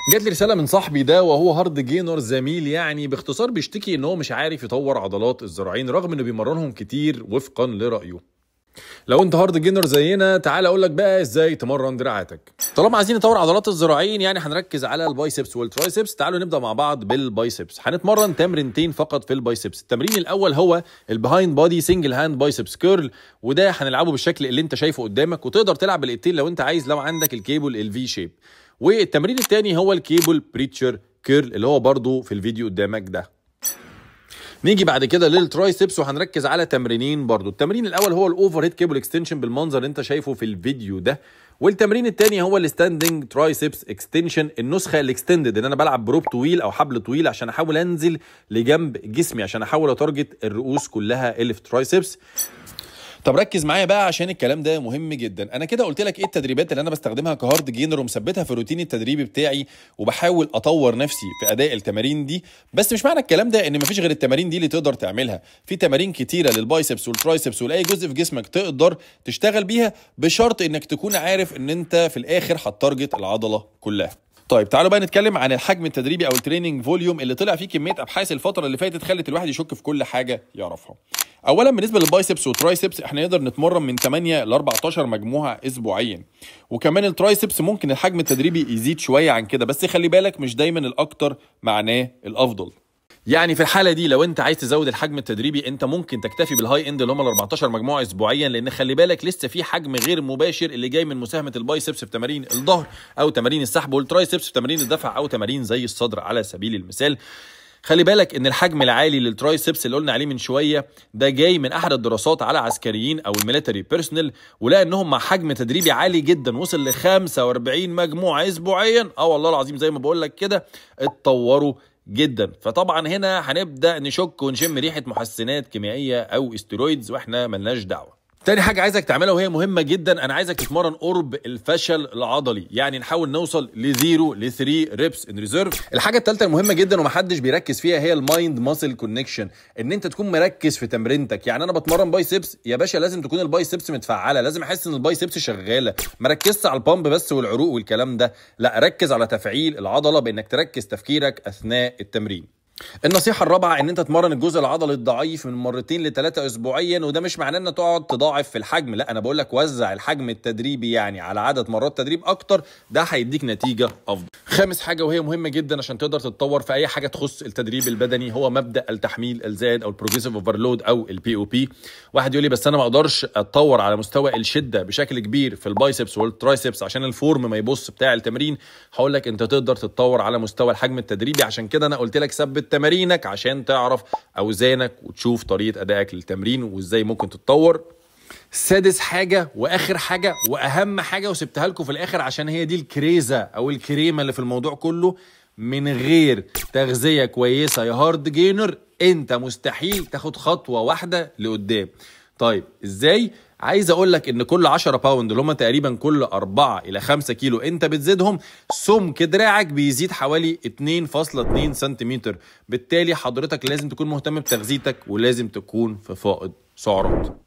جات لي رسالة من صاحبي ده، وهو hard gainer زميل، يعني باختصار بيشتكي ان هو مش عارف يطور عضلات الذراعين رغم انه بيمرنهم كتير وفقا لرايه. لو انت hard gainer زينا تعال اقول لك بقى ازاي تمرن دراعاتك. طالما عايزين نطور عضلات الذراعين يعني هنركز على ال biceps وال triceps. تعالوا نبدا مع بعض بال biceps. هنتمرن تمرينتين فقط في ال biceps. التمرين الاول هو ال behind body single hand biceps curl، وده هنلعبه بالشكل اللي انت شايفه قدامك، وتقدر تلعب بالايدتين لو انت عايز، لو عندك ال cable ال V shape. والتمرين الثاني هو ال cable preacher curl اللي هو برضو في الفيديو قدامك ده. نيجي بعد كده لل triceps وهنركز على تمرينين برضو. التمرين الاول هو ال overhead cable extension بالمنظر اللي انت شايفه في الفيديو ده، والتمرين الثاني هو ال standing triceps extension، النسخة ال extended ان انا بلعب ب rope طويل او حبل طويل عشان احاول انزل لجنب جسمي عشان احاول ا target الرؤوس كلها اللي في triceps. طب ركز معايا بقى عشان الكلام ده مهم جدا. انا كده قلت لك ايه التدريبات اللي انا بستخدمها ك hard gainer ومثبتها في روتين التدريبي بتاعي، وبحاول اطور نفسي في اداء التمارين دي. بس مش معنى الكلام ده ان مفيش غير التمارين دي اللي تقدر تعملها. في تمارين كتيرة لل biceps وال triceps ولاي جزء في جسمك تقدر تشتغل بيها، بشرط انك تكون عارف ان انت في الاخر هت target العضلة كلها. طيب تعالوا بقى نتكلم عن الحجم التدريبي او ال training volume اللي طلع فيه كمية ابحاث الفترة اللي فاتت خلت الواحد يشك في كل حاجة يعرفها. اولا بالنسبة لل biceps وال triceps احنا نقدر نتمرن من 8 ل 14 مجموعة اسبوعيا، وكمان ال triceps ممكن الحجم التدريبي يزيد شوية عن كده، بس خلي بالك مش دايما الاكتر معناه الافضل. يعني في الحالة دي لو انت عايز تزود الحجم التدريبي انت ممكن تكتفي بال high end اللي هم ال 14 مجموعة اسبوعيا، لان خلي بالك لسه في حجم غير مباشر اللي جاي من مساهمة ال biceps في تمارين الظهر او تمارين السحب، وال triceps في تمارين الدفع او تمارين زي الصدر على سبيل المثال. خلي بالك ان الحجم العالي لل triceps اللي قلنا عليه من شوية ده جاي من احد الدراسات على عسكريين او ال military personnel، ولقى انهم مع حجم تدريبي عالي جدا وصل ل 45 مجموعة اسبوعيا، والله العظيم زي ما بقول لك كده اتطوروا جدا. فطبعا هنا هنبدا نشك ونشم ريحه محسنات كيميائية او steroids واحنا ملناش دعوه. تاني حاجة عايزك تعملها وهي مهمة جدا، انا عايزك تتمرن قرب الفشل العضلي، يعني نحاول نوصل ل 0 ل 3 reps in reserve. الحاجة الثالثة المهمة جدا ومحدش بيركز فيها هي ال mind muscle connection، ان انت تكون مركز في تمرينتك. يعني انا بتمرن biceps يا باشا لازم تكون ال biceps متفعله، لازم احس ان ال biceps شغالة، ما ركزتش على ال pump بس والعروق والكلام ده، لا ركز على تفعيل العضلة بانك تركز تفكيرك اثناء التمرين. النصيحة الرابعة ان انت تمرن الجزء العضلي الضعيف من 2 ل 3 اسبوعيا، وده مش معناه ان تقعد تضاعف في الحجم، لا انا بقول لك وزع الحجم التدريبي يعني على عدد مرات تدريب اكتر، ده هيديك نتيجة افضل. خامس حاجة وهي مهمة جدا عشان تقدر تتطور في اي حاجة تخص التدريب البدني هو مبدأ التحميل الزائد او ال progressive overload او ال POP. واحد يقول لي بس انا ما اقدرش اتطور على مستوى الشدة بشكل كبير في ال biceps وال triceps عشان ال form ما يبص بتاع التمرين. هقول لك انت تقدر تتطور على مستوى الحجم التدريبي، عشان كده انا قلت لك ثبت تمارينك عشان تعرف اوزانك وتشوف طريقه ادائك للتمرين وازاي ممكن تتطور. سادس حاجة واخر حاجة واهم حاجة وسبتها لكم في الاخر عشان هي دي الكريزه او الكريمة اللي في الموضوع كله، من غير تغذية كويسة يا hard gainer انت مستحيل تاخد خطوة واحدة لقدام. طيب ازاي؟ عايز اقول لك ان كل 10 pound اللي هم تقريبا كل 4 الى 5 كيلو انت بتزيدهم، سمك دراعك بيزيد حوالي 2.2 سنتيمتر. بالتالي حضرتك لازم تكون مهتم بتغذيتك ولازم تكون في فائض سعرات.